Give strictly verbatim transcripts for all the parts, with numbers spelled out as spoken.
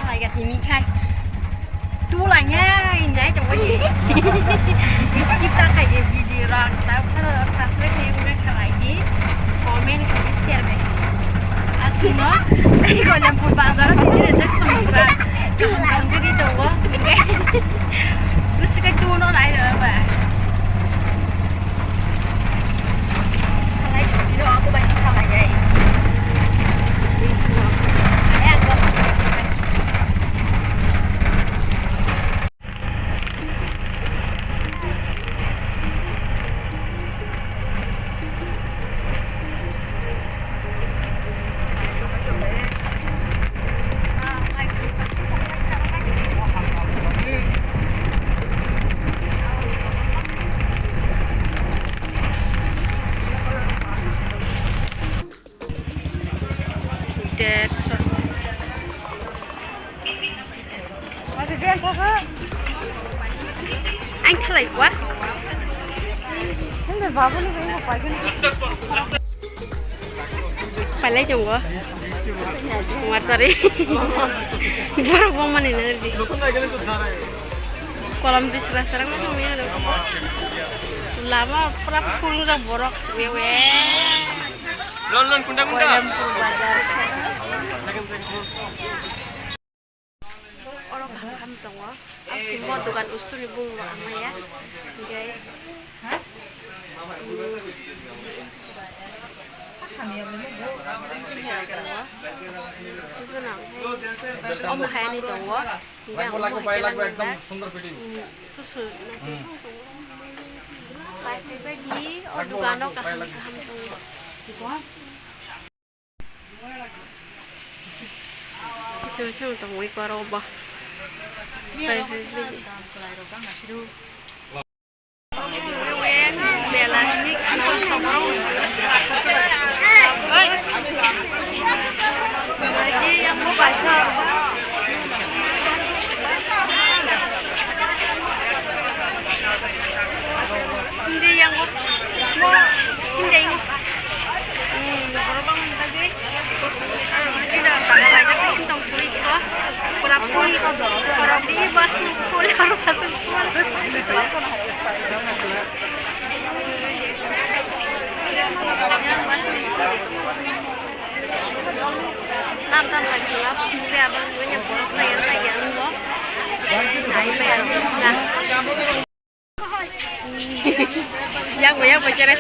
Halai ga tini khai. Tu lai nya, injai tong wai. Skip ta khai ye video rang, ta kharo subscribe ye ure khalai di. Comment kori share bai. Asino, tei Golem pur bazar tini re sumra. Tang jiri tong wo. Bisi kai tu no lai ro ba. Derso. Ang thalai kwa. Palai tongo. Warsari. Borok bo mani na di. Kolam bisra sarang na tongo ya. Lama pura phulung jak borok. Wewe. Lon lon kunda kunda. Koyempur bazar. Oro kaham kaham tongo. Aswk mo dogan ustuni bumung rok ang maya. Hinkhe, omo hai ani tongo. Hinkhe ang omo hai khe langkha. Kusu. Pai phai bai di, o dogano kaham kaham tongo. Chwng chwng tongwi koro bo. Pai phai phai. Mela ni khana sobrang. Lagi yang mau pasar. Hindi yang mau, hindi yang mau. Hmm, borok bang tadi. Ini dah tak banyak sih tong suri ko. Pura pun, pura di bas pun, harus masuk pun. Tam tam lagi lah, mungkin abang gue nyampe kayak saya lo. Nah, yang gue yang gue ceret.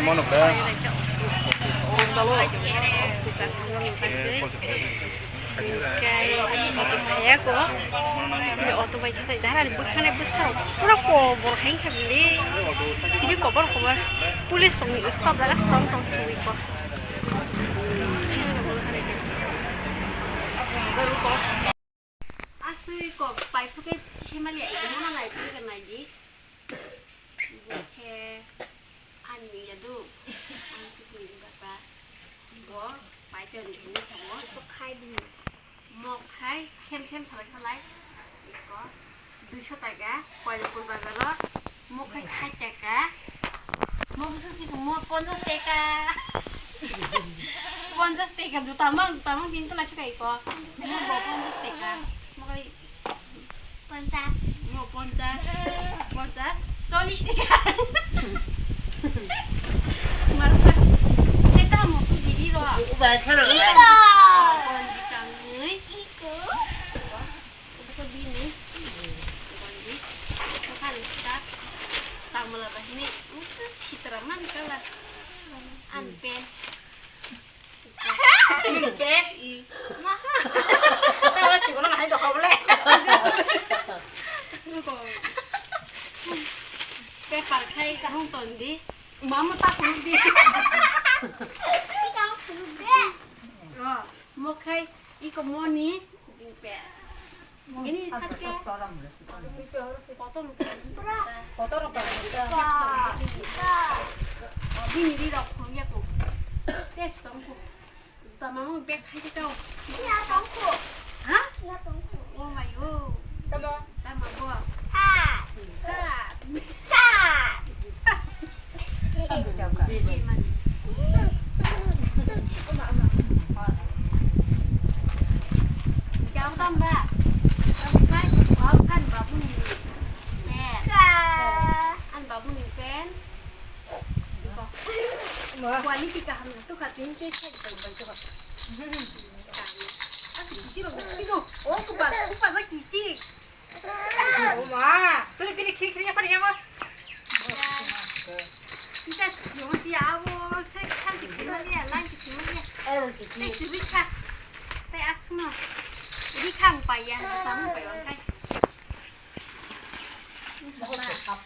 Mono khe. Kaya ko. Ini auto bai thai dara ni bukhane bwsarok pura kobor hai kha bini. Ini kobor kobor. Police song stop jaga stop tong sui ko. Aswk kok pai phai khe semalia eko mona nai swi khe nai di. Bo khe ani ya do. Ang khe twi baba. Bo pai tong ni kha bo. Bo khai di. Mo khai sem sem salai khalai. Eko duiso taka Koilampur bazar o. Mo khai sait taka. Mo bwsa si mo ponchas taka. Ponchas taka juta mang, juta mang tin tola chukai ko. Mo bo ponchas taka. Mo khai ponchas. Mo ponchas. Ponchas. Chollish taka. Marsa. Eta mo tu didi ro. Bai khana. Iko. Ponchas tangwi. Iko. Uko bini. Uko bini. Uko kan sta. Tamala bahini. Uko sitra man kala. Anpe. Anpe. Maha. Tamala chikono nahai dokha bole. Uko. Paper khai kahung tondi. Mama ta khuluk di. Ika khuluk de. Oh, mo khai iko moni. Bingpe. Ini sakya. Kotor. Kotor. Bini ri rok khuluk ya ko. Test tong ko. Juta mama bag khai de tau. Ina tongkho. Ha? Ina tongkho. Oh my oh. Tamo. Tamo bo. Sa. Sa. Sa. Quality kaham na tukha tini tei side bai bai tukha. Kichik rok kichik rok. O kupa kupa ba kichik. O ma. Tuli bini khiri khiri yapar yawa. Kita yong ti abo se kan ti khiri mani ya, lan ti khiri mani ya. Tei kibi kha. Tei asno. Ini khang pai ya, khang pai ya.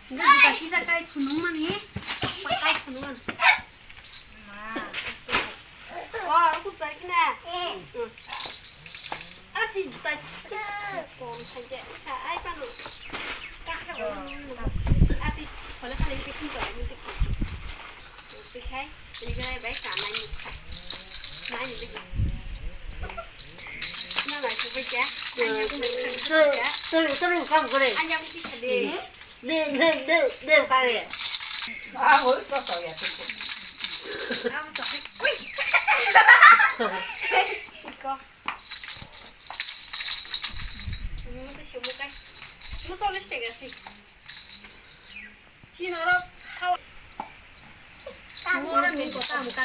Nda juta kisa kai phunung mani, kai phunung mani. Oh, aku cari kena. Apa sih juta? Kong saja, sa ai panu. Kakak, ati, kalau kalian bikin kau ini bikin. Bikin, ini bai kamai ni. Mai ni bikin. Mama, coba ya. Terus, terus, terus kamu kore. Anya mesti sedih. Deu, deu, deu, deu kare. Ah, hoi, kok kau ya, tuh. Kamu tuh. Wih. Iko. Ini tuh siapa kan? Lu soalnya setengah sih. Sino ro hawa. Kamu orang ni kota muka.